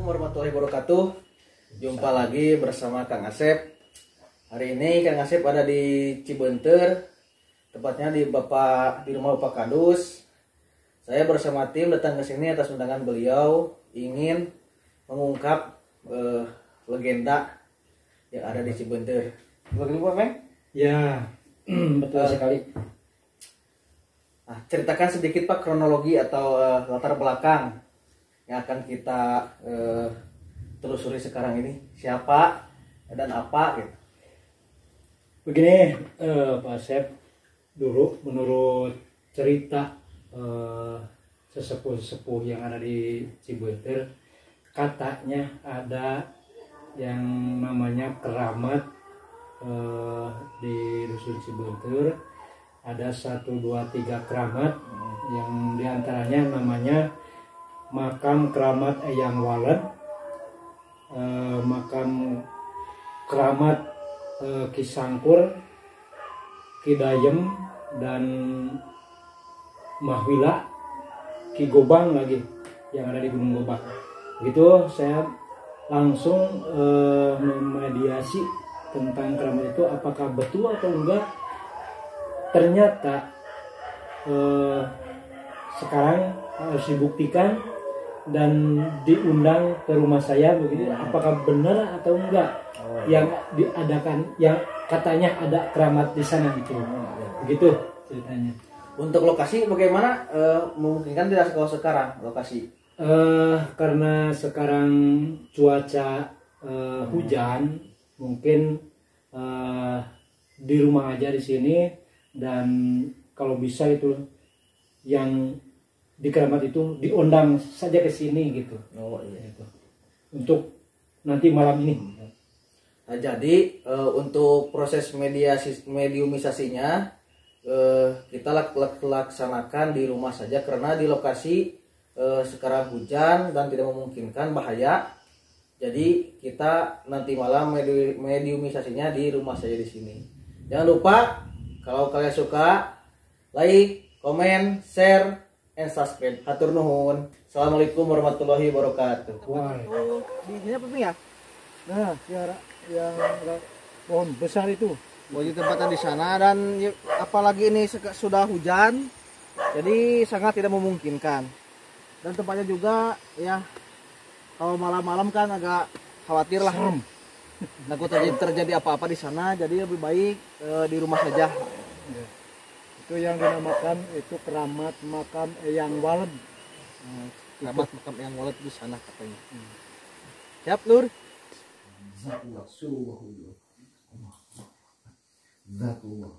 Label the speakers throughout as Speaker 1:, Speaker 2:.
Speaker 1: Warahmatullahi wabarakatuh. Jumpa lagi bersama Kang Asep. Hari ini Kang Asep ada di Cibeunteur, tepatnya di rumah Bapak Kadus. Saya bersama tim datang ke sini atas undangan beliau ingin mengungkap legenda yang ada di Cibeunteur. Bagaimana, Pak Meng?
Speaker 2: Ya, betul sekali.
Speaker 1: Nah, ceritakan sedikit Pak kronologi atau latar belakang yang akan kita telusuri sekarang ini, siapa dan apa gitu.
Speaker 2: Begini Pak Asep, dulu menurut cerita sesepuh-sesepuh yang ada di Cibeunteur, katanya ada yang namanya keramat di dusun Cibeunteur. Ada 1, 2, 3 keramat yang diantaranya namanya makam keramat Eyang Waled, makam keramat Ki Sangkur, Ki Dayem, dan Mahwila, Ki Gobang lagi yang ada di Gunung Gobang. Begitu saya langsung memediasi tentang keramat itu apakah betul atau enggak. Ternyata sekarang harus dibuktikan dan diundang ke rumah saya begitu, apakah benar atau enggak yang diadakan, yang katanya ada keramat di sana gitu. Begitu ceritanya.
Speaker 1: Untuk lokasi bagaimana, memungkinkan tidak kalau sekarang lokasi?
Speaker 2: Karena sekarang cuaca hujan, mungkin di rumah aja di sini. Dan kalau bisa itu yang di keramat itu diundang saja ke sini gitu.
Speaker 1: Oh iya.
Speaker 2: Gitu. Untuk nanti malam ini.
Speaker 1: Nah, jadi untuk proses mediumisasinya kita laksanakan di rumah saja karena di lokasi sekarang hujan dan tidak memungkinkan, bahaya. Jadi kita nanti malam mediumisasinya di rumah saja di sini. Jangan lupa kalau kalian suka, like, comment, share, and subscribe. Hatur nuhun. Assalamualaikum warahmatullahi wabarakatuh.
Speaker 2: Wah.
Speaker 1: Di sini apa ya?
Speaker 2: Nah, yang pohon besar itu.
Speaker 1: Mau ditempatkan di sana dan apalagi ini sudah hujan, jadi sangat tidak memungkinkan. Dan tempatnya juga ya, kalau malam-malam kan agak khawatir lah.
Speaker 2: Serem.
Speaker 1: Takut terjadi apa-apa di sana, jadi lebih baik di rumah saja.
Speaker 3: Ya. Itu yang dinamakan itu keramat makam Eyang Waled.
Speaker 1: Keramat makam Eyang Waled di sana katanya. Siap, Lur.
Speaker 4: Zatullah sirullah Zatullah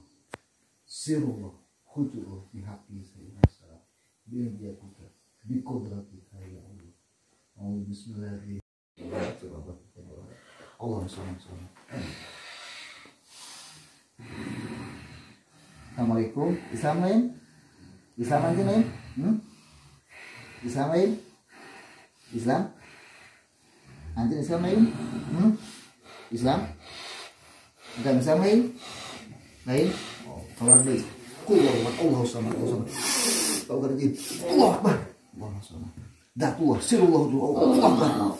Speaker 4: sirullah hujurullah bihaqi sayyidina salam bi bi qudratika ya Allah. Bismillahirrahmanirrahim. Allah sama-sama. Assalamualaikum. Islam lain? Islam aja lain? Islam lain? Islam? Anjir Islam lain? Islam? Bukan Islam lain? Lain? Oh, keluar deh. Allah sama Allah sama. Kau kerja. Allah Akbar. Allah sama. Datullah sirullah Allah Akbar.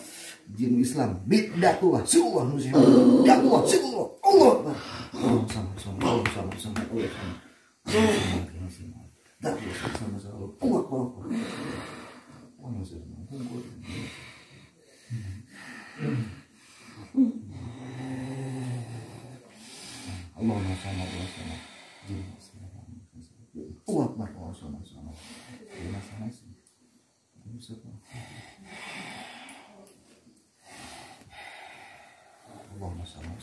Speaker 4: Jin Islam bidatullah sirullah muslim datullah sirullah Allah Akbar. Allah sama sama Allah sama sama Allah sama. Datullah sama sama Allah Akbar. Allah sama. Allah sama Allah sama. Jin Islam Allah Akbar Allah sama sama. Allah sama sama. Allahumma shalli ala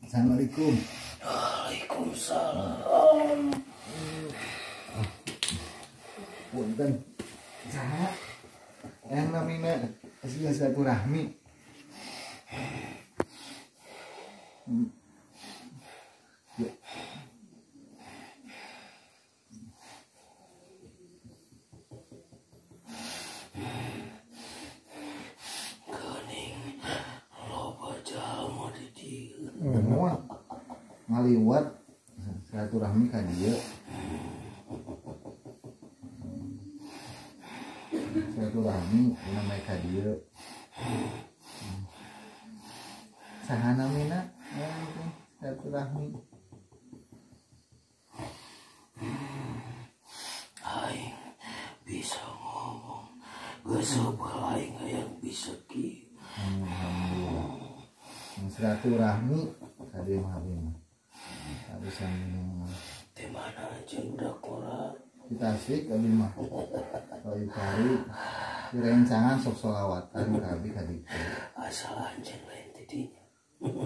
Speaker 4: Assalamualaikum.
Speaker 1: Waalaikumsalam.
Speaker 4: Punten. Saha? Yang namina silaturahmi. Ya. Ngaliwat silaturahmi ka dieu. Silaturahmi namanya ka dieu. Saha namina? Silaturahmi.
Speaker 1: Aing bisa ngomong. Geus loba aing hayang bisa kieu.
Speaker 4: Alhamdulillah. Silaturahmi ka dieu mah abi mah. Bisa minum.
Speaker 1: Di mana anjeun budak koran?
Speaker 4: Di Tasik abi mah. Pari-pari direncangan sok solawatan ka abi ka ditu.
Speaker 1: Asal anjeun lain ti dinya.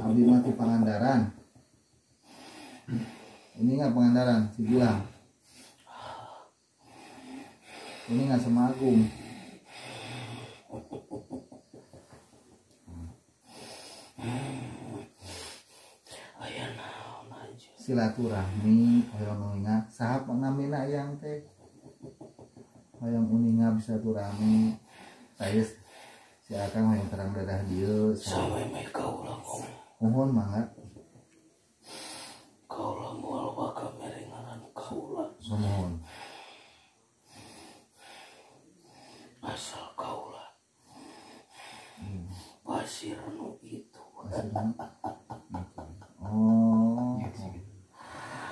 Speaker 4: Abi mah ti Pangandaran. Ini nggak Pangandaran, Cibulang. Ini nggak Semagung.
Speaker 1: Aya naon anjeun?
Speaker 4: Silaturahmi hoyong uninga saha pangamina yang teh hoyong uninga silaturahmi saeus si akang hoyong terang dadah dieu
Speaker 1: samemeh kaula ngomong
Speaker 4: mohon mangga
Speaker 1: kaula moal waka mere ngaran kaula
Speaker 4: sumuhun
Speaker 1: asal kaula pasir nu itu
Speaker 4: pasir nu oh.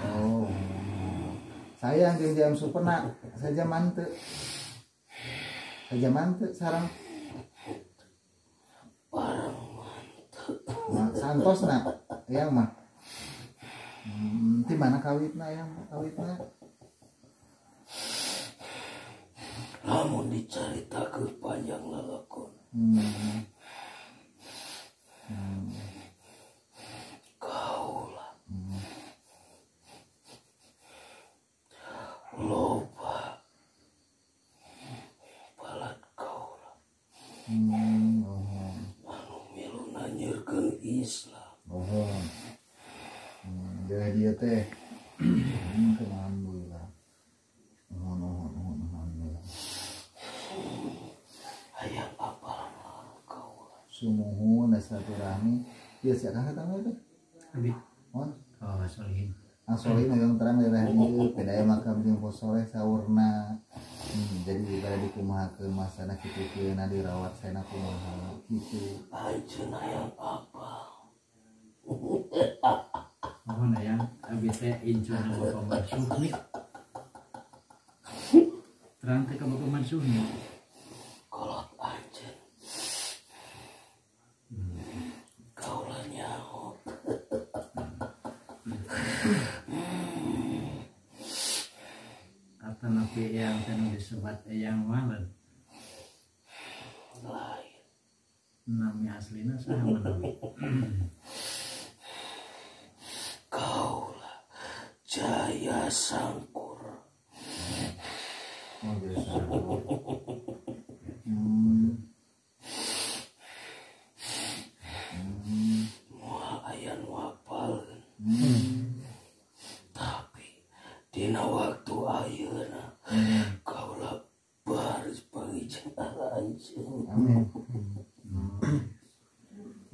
Speaker 4: Oh, sayang jeung jam supena saja mante. Saja mante sarang.
Speaker 1: Barang mante.
Speaker 4: Nah, santosna eyang mah. Ti mana kawitna eyang kawitna?
Speaker 1: Lamun dicaritakeun panjang lalakon. Kaula. Loba balat kaula anu milu nanyieurkeun Islam.
Speaker 4: Jadi dia teh alhamdulillah. Nuhun alhamdulillah.
Speaker 1: Hayang apal kaula.
Speaker 4: Sumuhun silaturahmi. Ieu si akang katanya teh.
Speaker 2: Abi.
Speaker 4: Mohon.
Speaker 2: Oh, solihin.
Speaker 4: Asolin hoyong terang daerah dieu pedaya makam jeung posoleh saurna. Jadi ibadah dikumahakeun masana kitu kieuna dirawat saena kumaha kitu.
Speaker 1: Anjeun hayang apal.
Speaker 2: Mohon hayang abi teh incuna Bapak Mansuhmi. Terang teh ka Bapak Mansuhmi.
Speaker 1: Kolot anjeun. Kaula nyaho.
Speaker 2: Kata nabi yang tenu disebat eyang walad
Speaker 1: lain
Speaker 2: nami aslina saha manawi
Speaker 1: kaula Jaya Sangkur.
Speaker 4: Oh, Jaya Sangkur.
Speaker 1: Moal aya nu apaleun. Tapi dina waktu ayeuna kaula baris pangijeng anjeun.
Speaker 4: Amin.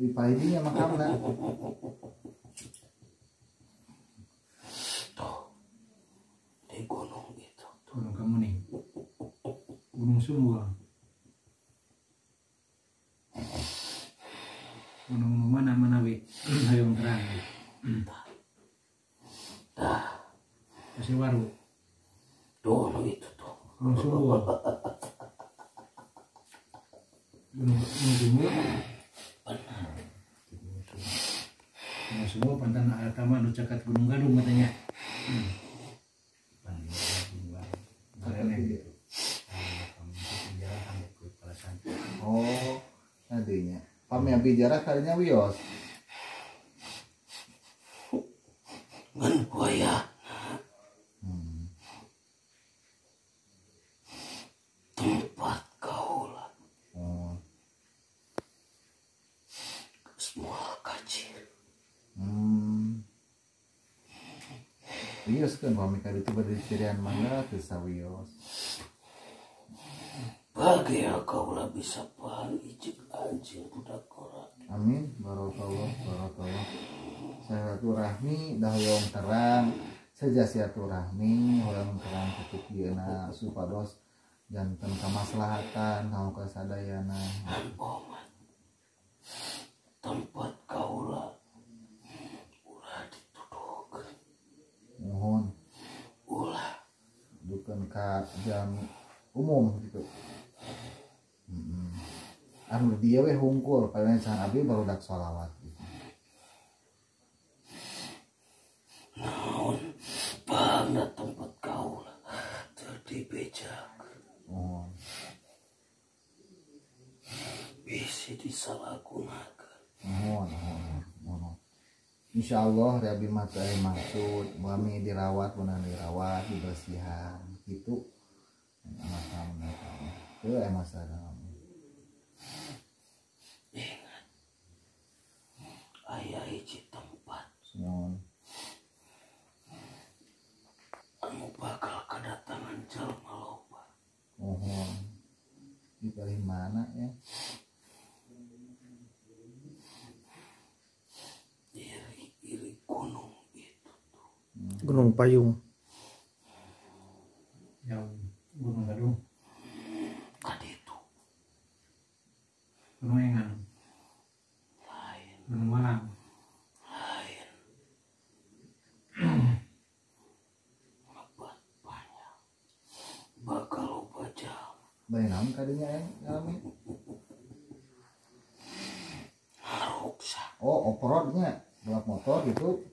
Speaker 4: Di pahidinya makamna.
Speaker 1: Tuh di gunung itu.
Speaker 2: Gunung Kamuning. Gunung Sumbul. Gunung mana manawi hayang terang.
Speaker 1: Tah.
Speaker 2: Pasir Waru.
Speaker 1: Tuh itu tuh.
Speaker 2: Gunung Sumbul. Gunung Sumbul. Gunung Sumbul pantan atama nu caket Gunung Gadung katanya.
Speaker 4: Oh, tadinya. Pami abi jarah kalinya wios.
Speaker 1: Ngan wayahna. Tempat kaula.
Speaker 4: Oh.
Speaker 1: Semua kacir.
Speaker 4: Wios kan pami ka ditu bade cirian mangga teu sawios.
Speaker 1: Bagai kaula bisa paham ijik anjing budak koran.
Speaker 4: Amin, barakallah, barakallah. Silaturahmi dah hoyong terang, saja silaturahmi hoyong terang kitu kieuna supados Janten kamaslahatan kanggo kasadayana.
Speaker 5: Omat tempat kaula ulah dituduhkeun.
Speaker 4: Mohon.
Speaker 5: Ulah
Speaker 4: dukeun ka jam umum gitu. Anu dia we hungkul paling can abdi barudak sholawat gitu.
Speaker 5: Naon bangna tempat kaula teu dibejakeun.
Speaker 4: Oh.
Speaker 5: Bisi disalahgunakeun.
Speaker 4: Mohon. Insyaallah abdi mah teu aya maksud, bami dirawat, beunang dirawat, dibersihan gitu. Masalah teu aya masalah.
Speaker 5: Ingat, aya hiji tempat.
Speaker 4: Mohon.
Speaker 5: Anu bakal kedatangan jalma loba.
Speaker 4: Mohon. Di paling mana ya?
Speaker 5: Iri-iri gunung itu tuh.
Speaker 1: Gunung Payung.
Speaker 2: Yang Gunung Gadung.
Speaker 5: Tadi itu.
Speaker 2: Gunung Engan.
Speaker 5: Lain.
Speaker 2: Gunung Malang.
Speaker 5: Lain. Ngebat banyak. Bakal loba jalma.
Speaker 4: Bae naon kadinya yang ngalami?
Speaker 5: Ngaruksak.
Speaker 4: Oh, off-roadnya, balap motor gitu.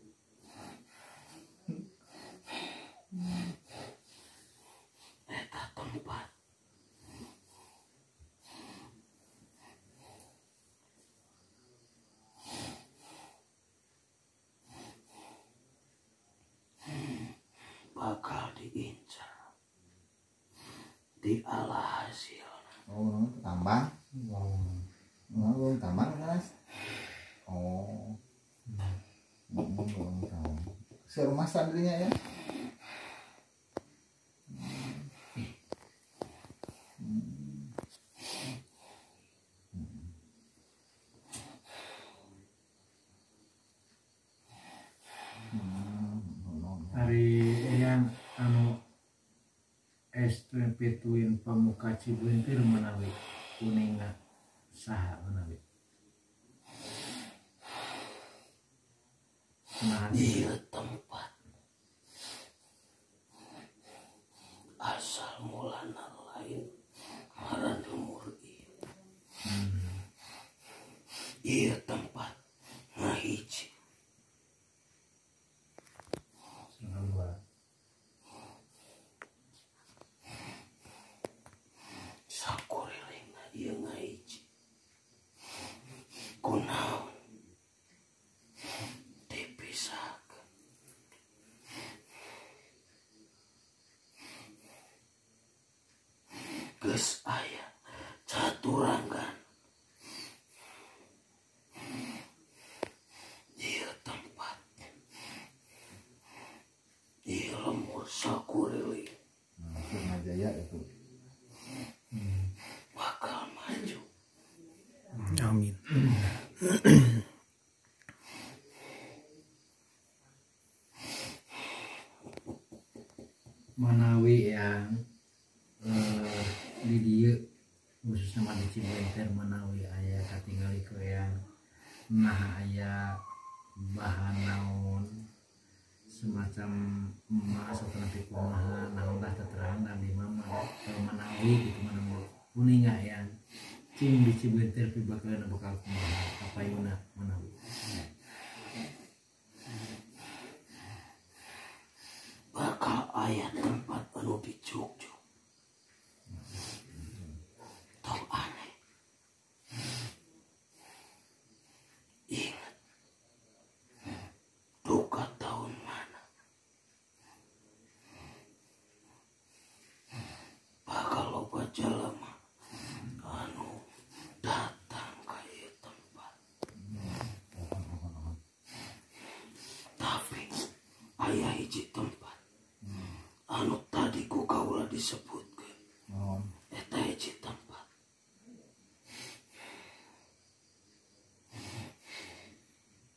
Speaker 5: Eta tempat. Bakal diincar. Di ala hasil.
Speaker 4: Oh, tambang. Oh, tambang kan? Oh. Belum tahu. Serumah santrinya ya?
Speaker 2: Hari yang anu S20 Twin Pamuka Cibuintir manawi kuningna saha manawi. Nah,
Speaker 5: ieu tempat asal mulana lain ngaran lemur ieu. Ieu tempat ngahiji. Sakurilingna ieu ngahiji. Kunaon dipisahkeun. Geus aya caturangan. Ieu tempat ieu lemur sakuriling.
Speaker 4: Nah, Sirnajaya itu
Speaker 5: bakal maju.
Speaker 1: Amin.
Speaker 2: Manawi yang di dieu khususnya mah di Ciboenter manawi aya katingali ku yang nah aya bahan naon semacam emas atau nanti kumaha naon lah terang dan di mama kalau manawi gitu manawi kuninga yang cing di Ciboenter pi bakalan bakal kumaha kapayuna manawi
Speaker 5: bakal aya tempat anu dijuk-juk. Tong aneh. Ingat duka tahun mana bakal loba jalma anu datang ka ieu tempat. Tapi aya hiji tempat anu tadi ku kaula disebutkeun. Eta hiji tempat.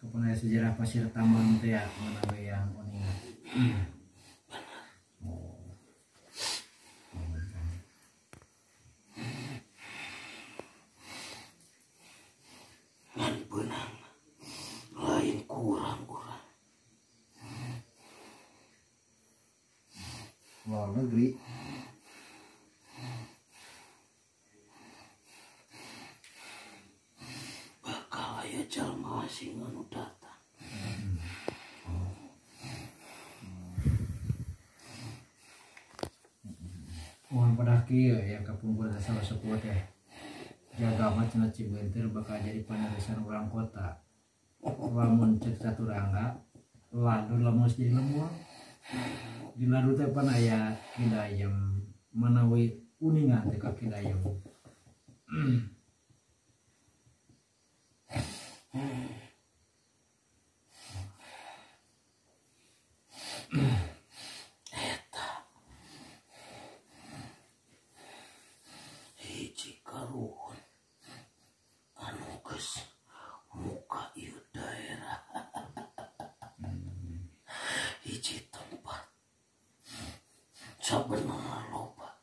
Speaker 2: Kapan aya sejarah pasir tambang teh ya manawi yang uninga.
Speaker 5: Benar.
Speaker 4: Luar negeri.
Speaker 5: Bakal aya jalma asing anu datang.
Speaker 2: Mohon pada kieu yang kapungkur salah sepuh teh jaga mah cenah Cibeunteur bakal jadi panarisan urang kota. Lamun cek saturangga ladu lamun jadi lembur. Di ladu teh pan aya Kidayem manawi uningan teh ka Kidayem.
Speaker 5: Eta hiji karuhun anu geus muka ieu daerah. Hiji tempat sabenerna loba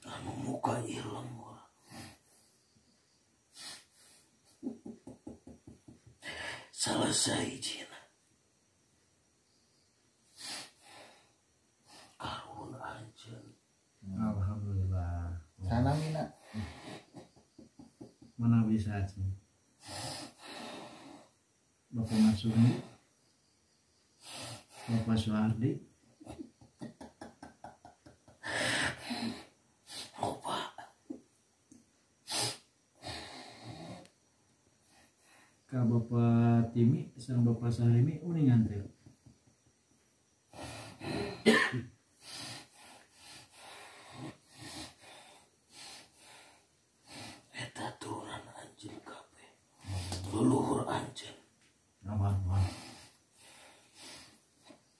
Speaker 5: anu muka ieu lembur. Salah sahijina karuhun anjeun.
Speaker 2: Alhamdulillah.
Speaker 4: Sana mina.
Speaker 2: Mana bisa sih Bapak Masumi, Bapak Suhardi,
Speaker 5: Bapak
Speaker 2: ka Bapak Timi sama Bapak Sahrimi uningan teh.
Speaker 5: Eta turunan anjeun kabeh, leluhur anjeun.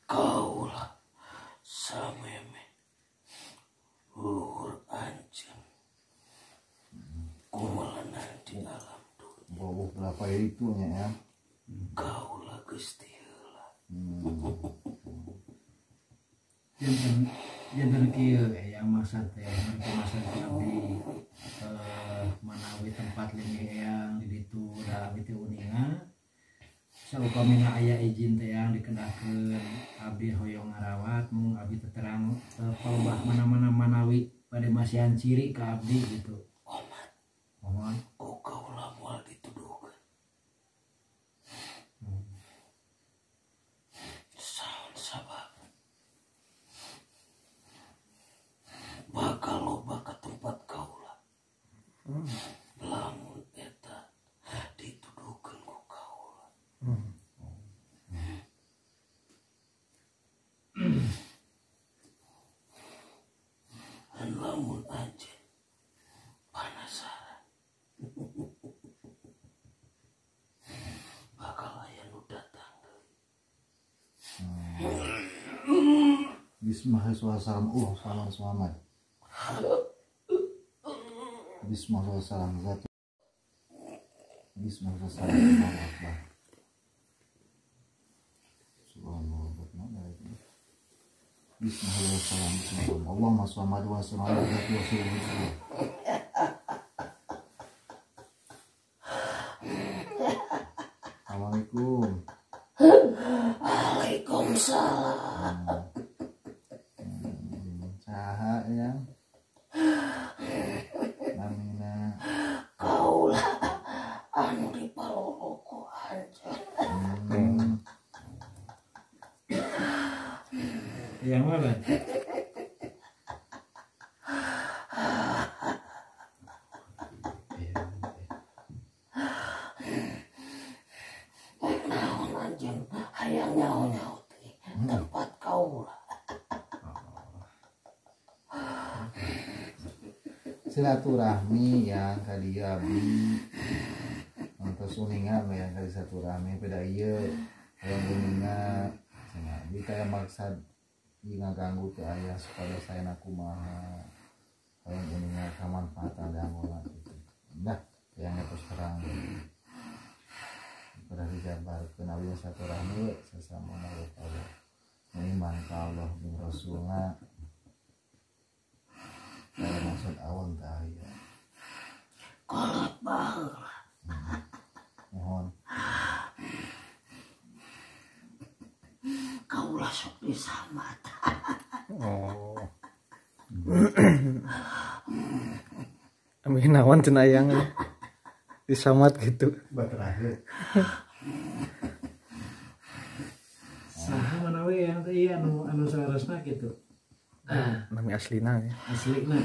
Speaker 5: Kaulah sameme leluhur anjeun kumalanan di alam dunia.
Speaker 4: Boboh berapa itu nya ya?
Speaker 5: Kaulah Gusti heula.
Speaker 2: Janten kieu yang maksad teh maksad abdi manawi tempat linggih eyang di ditu da abdi teh uninga. Saupamina aya izin teh yang dikenakeun abdi hoyong ngarawat mung abdi teterang palebah mana-mana manawi bade masihan ciri ka abdi gitu.
Speaker 5: Omat.
Speaker 2: Omat.
Speaker 5: Ku kaula moal dituduhkeun. Saon sabab bakal loba ka tempat kaula. Lamun eta dituduhkeun ku kaula. Lamun anjeun panasaran bakal aya nu datang deui.
Speaker 4: Bismillahirrahmanirrahim. Salam selamat. Bismillahirrahmanirrahim. Bismillahirrahmanirrahim. Bismillahirrahmanirrahim. Allahumma sholli wa sallim ala rasulillah. Assalamualaikum.
Speaker 5: Waalaikumsalam.
Speaker 4: Saha ya? Namina.
Speaker 5: Kaula anu dipalolo ku anjeun.
Speaker 2: Yang mana?
Speaker 5: Naon anjeun hayang nyaho-nyaho teh tempat kaula.
Speaker 4: Silaturahmi yang kali abdi nonton uninga yang kali silaturahmi pada ieu hayang uninga cenah abdi teh maksad ieu ngaganggu teh aya supaya saya nakumaha hayang uninga kamanfaatan dangola gitu. Nah, yang terus terang pada dijabarkeun abdi silaturahmi sesama makhluk Allah. Iman ka Allah jeung Rasulna. Kalau maksud awan tak aya.
Speaker 5: Kolot baheula.
Speaker 4: Mohon.
Speaker 5: Kaula sok disambat.
Speaker 1: Oh. Amin naon cenah ayang disamat gitu.
Speaker 4: Baterah.
Speaker 2: Saha manawi yang teh ieu anu salarasna kitu.
Speaker 1: Nami aslina ya.
Speaker 2: Aslina.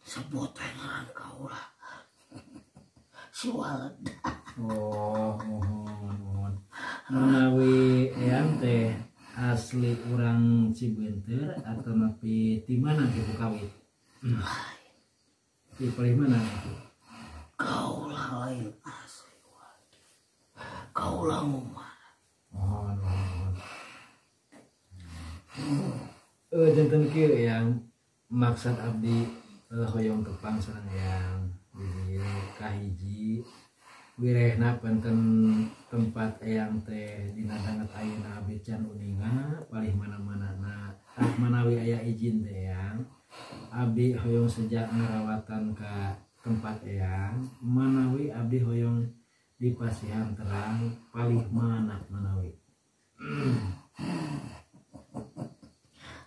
Speaker 5: Sebut we ngaran kaula. Si Waled.
Speaker 2: Oh, mohon. Manawi eyang teh asli urang Cibeunteur atau napi ti mana kitu kawit? Di palih mana?
Speaker 5: Kaula lain asli Waled. Kaula ngumar.
Speaker 2: Mohon. Janten kieu yang maksad abdi hoyong tepang sareng yang di dieu kahiji wirehna penten tempat eyang teh dina danget ayeuna abdi can uninga palih mana-manana tah manawi aya izin teh eyang abdi hoyong sejak ngarawatan ka tempat eyang manawi abdi hoyong dipasihan terang palih mana manawi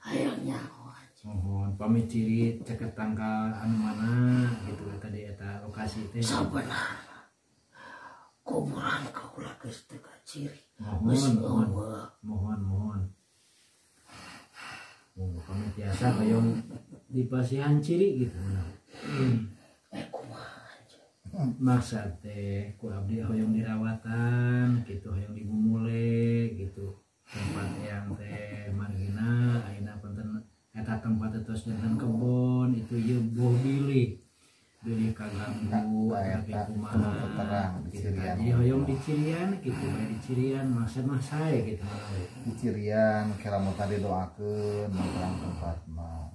Speaker 5: hayang nyaho
Speaker 2: mohon pamit ciri caket tangkal anu mana gitu tadi eta lokasi teh
Speaker 5: sabenerna kuburan kaula geus teu kaciri.
Speaker 2: Mohon. Pamit biasa hoyong dipasihan ciri gitu.
Speaker 5: Kumaha
Speaker 2: maksad teh ku abdi hoyong dirawatan gitu, hoyong digumule gitu. Tempat yang teh margina ayeuna punten eta tempat tos janten kebon itu ieu boh bilih bilih kaganggu tapi kumaha gitu. Jadi hoyong dicirian gitu, bae dicirian maksud mah sae gitu.
Speaker 4: Dicirian kira mau tadi doakeun terang tempat mah.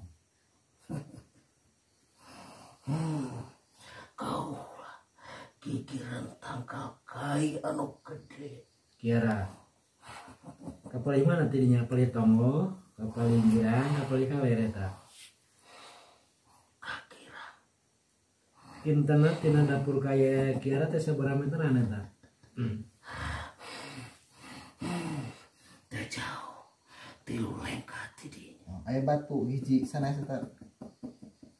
Speaker 5: Kaulah gigiran tangkal kai anu gede.
Speaker 2: Kiara. Kapalih mana tidinya palih tonggo, kapalih girang, kapalih kaler eta.
Speaker 5: Kakira.
Speaker 2: Kintena tina dapur kaya kiara teh sabaraha meteran eta?
Speaker 5: Teu jauh. Tilu lengkah tidinya.
Speaker 4: Aya batu hiji sanes eta.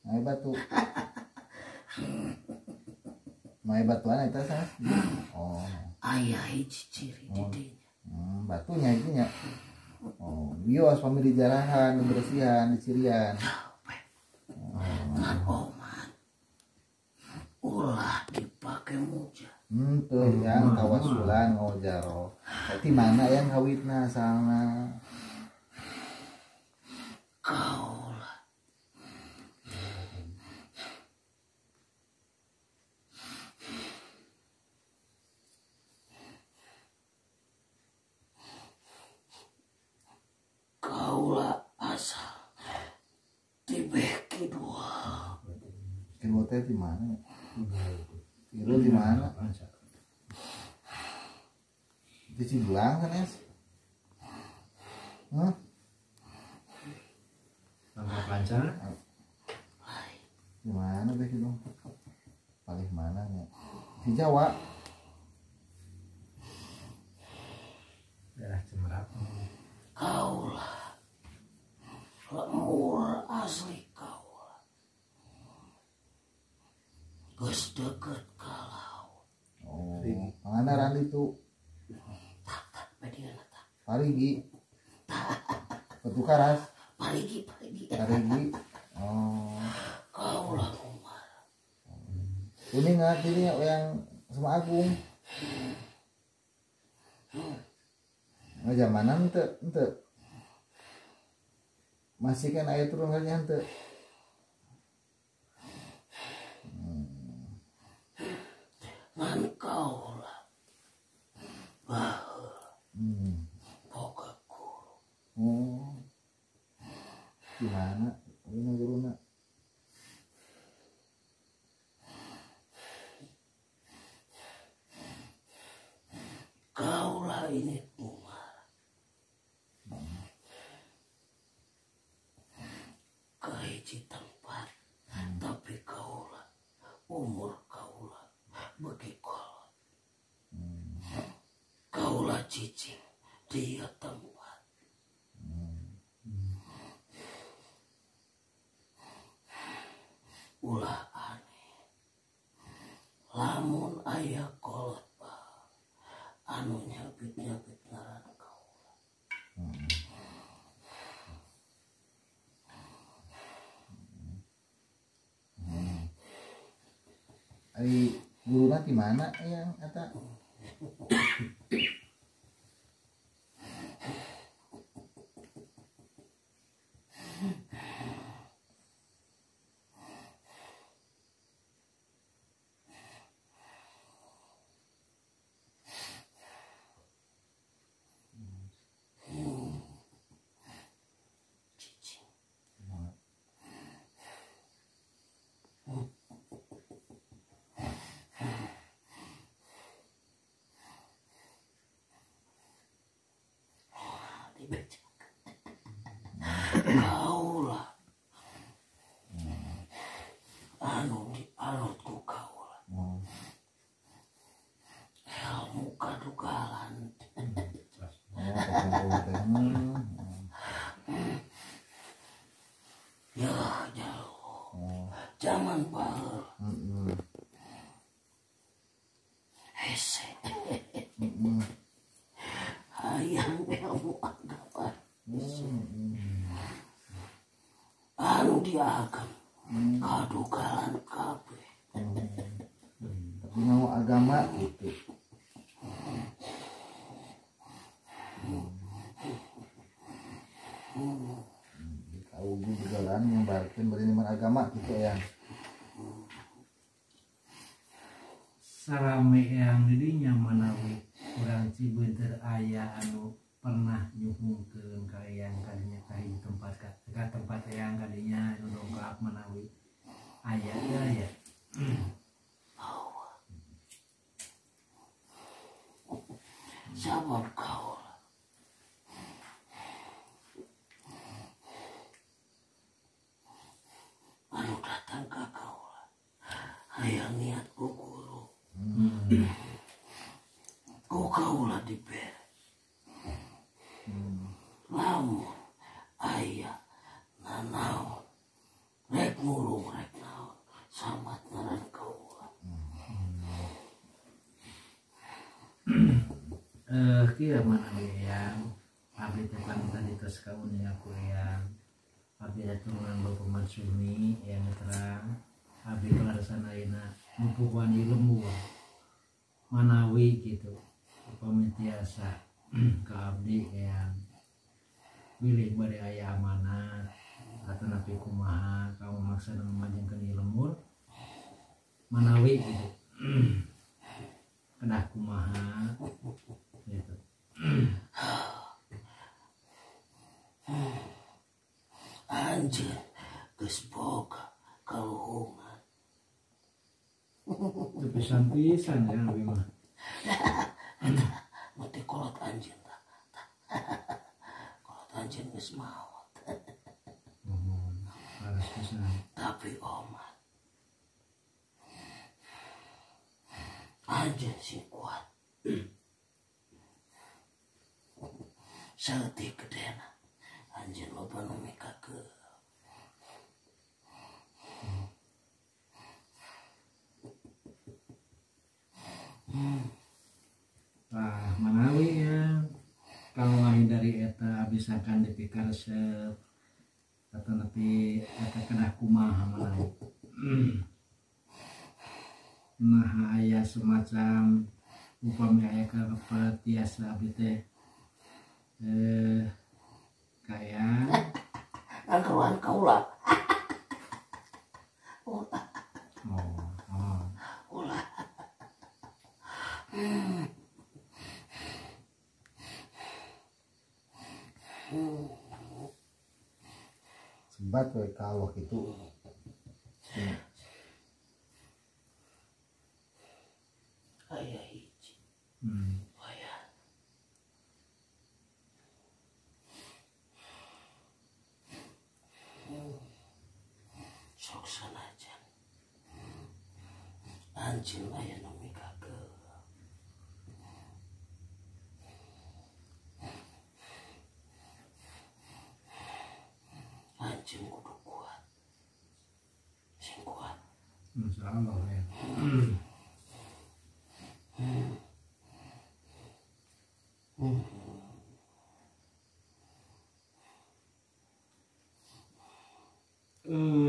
Speaker 4: Aya batu. Aya batuan eta sanes? Oh.
Speaker 5: Aya hiji ciri di dinya.
Speaker 4: Batunya itu nya. Oh, bios pamili jarahan, dibersihan, dicirian.
Speaker 5: Ngan oman. Ulah dipake muja.
Speaker 4: Tuh yang tawasulan ngojaro. Berarti mana yang kawitna asalna?
Speaker 5: Kaulah. Kaula asal tibeh kidul.
Speaker 4: Kidul teh di mana? Kidul di mana? Di Cibulang kan es? Hah?
Speaker 2: Bangka Pancar?
Speaker 4: Di mana beh kidul? Paling mana ya? Di Jawa.
Speaker 2: Daerah Cemerap.
Speaker 5: Kaulah lemur asli kaulah geus deukeut ka laut.
Speaker 4: Oh, Pangandaran itu.
Speaker 5: Tak badiana tah.
Speaker 4: Parigi. Batu Karas.
Speaker 5: Parigi.
Speaker 4: Parigi. Oh.
Speaker 5: Kaulah Umar.
Speaker 4: Kuning artinya yang sama Agung. Nah, zamanan ente masih kan ayat turun kali ente.
Speaker 5: Ngan kaulah baheula boga guru.
Speaker 4: Oh. Gimana? Ini guruna.
Speaker 5: Kaulah ini Umar. Kahiji tempat, tapi kaulah umur kaulah bagi kolot. Dia tempat. Ulah aneh. Lamun aya kolot bah anu nyabit-nyabit ngaran kaula.
Speaker 4: Ari guruna di mana yang eta?
Speaker 5: Kaula anu dianut ku kaula ilmu kadugalan. Ya jauh zaman baheula hese hayang ilmu agama anu diagam kadugalan kabeh.
Speaker 4: Tapi mau agama gitu. Kau dugalan nyebarkeun bari nyebar agama gitu ya.
Speaker 2: Sarame yang didinya manawi urang Cibeunteur aya anu pernah nyuhungkeun ka eyang kadinya ka hiji tempat ka tempat eyang kadinya anu dongkap manawi aya teh ya.
Speaker 5: Sabab kaula anu datang ka kaula hayang niat ku guru. Ku kaula dibere. Lamun aya nanaon rek mulung rek naon samat ngaran kaula.
Speaker 2: Kieu manawi eyang abdi teh panginten ditos kauninga ku eyang abdi teh turunan Bapak Mansumi eyang terang abdi kaleresan ayeuna mupukuan ilmu manawi gitu upami tiasa ka abdi eyang bilih bade aya amanat atau napi kumaha kamu maksa memajengkeun ilmu manawi gitu kedah kumaha gitu.
Speaker 5: Anjeun geus boga kaluhungan.
Speaker 2: Teu pisan-pisan ya abi mah.
Speaker 5: Eta nu teh kolot anjeun tah. Kolot anjeun geus maot.
Speaker 2: Nuhun, harus pisan.
Speaker 5: Tapi omat anjeun sing kuat. Saeutik gedena anjeun loba nu mikakeun.
Speaker 2: Tah manawi ya kalau ngahindari eta abdi sangkan dipikaresep atau nepi eta kedah kumaha manawi. Nah aya semacam upami aya karepet tiasa abdi teh kaya
Speaker 5: angkawan kaula.
Speaker 2: Oh.
Speaker 5: Ulah.
Speaker 4: Sebat we ka Allah kitu.
Speaker 5: Aya hiji. Aya. Sok sanajan anjeun aya nu mikakeun.
Speaker 2: Insyaallah ya.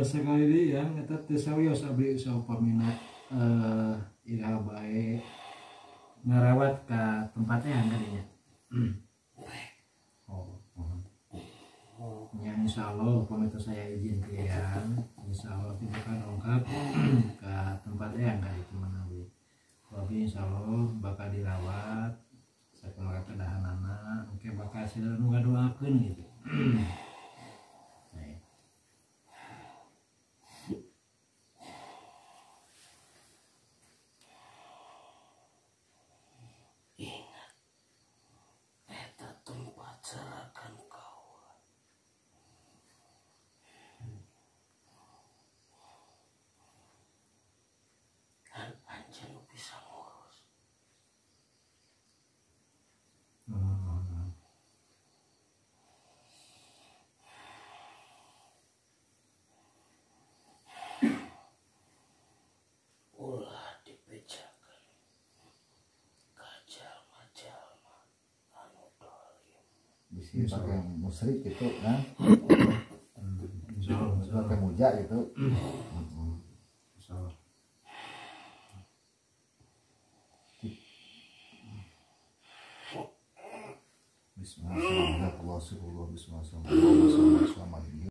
Speaker 2: Sekali deui ya eta teu sawios abdi saupamina iraha bae ngarawat ka tempat eyang kadinya. Oh. Ya insyaallah upami teu saya izin ke eyang, insyaallah tidak akan lengkap ke tempat eyang ka ditu manawi. Tapi insyaallah bakal dirawat sakumaha kedahanana, engke bakal sila nu ngadoakeun gitu.
Speaker 5: Ingat, eta tempat serakan kaula. Kan anjeun nu bisa ngurus. Ulah dibejakeun ka jalma-jalma anu dolim.
Speaker 4: Bisi pakai musrik gitu kan. Insyaallah pakai muja gitu.
Speaker 2: Insyaallah.
Speaker 4: Bismillahirrahmanirrahim.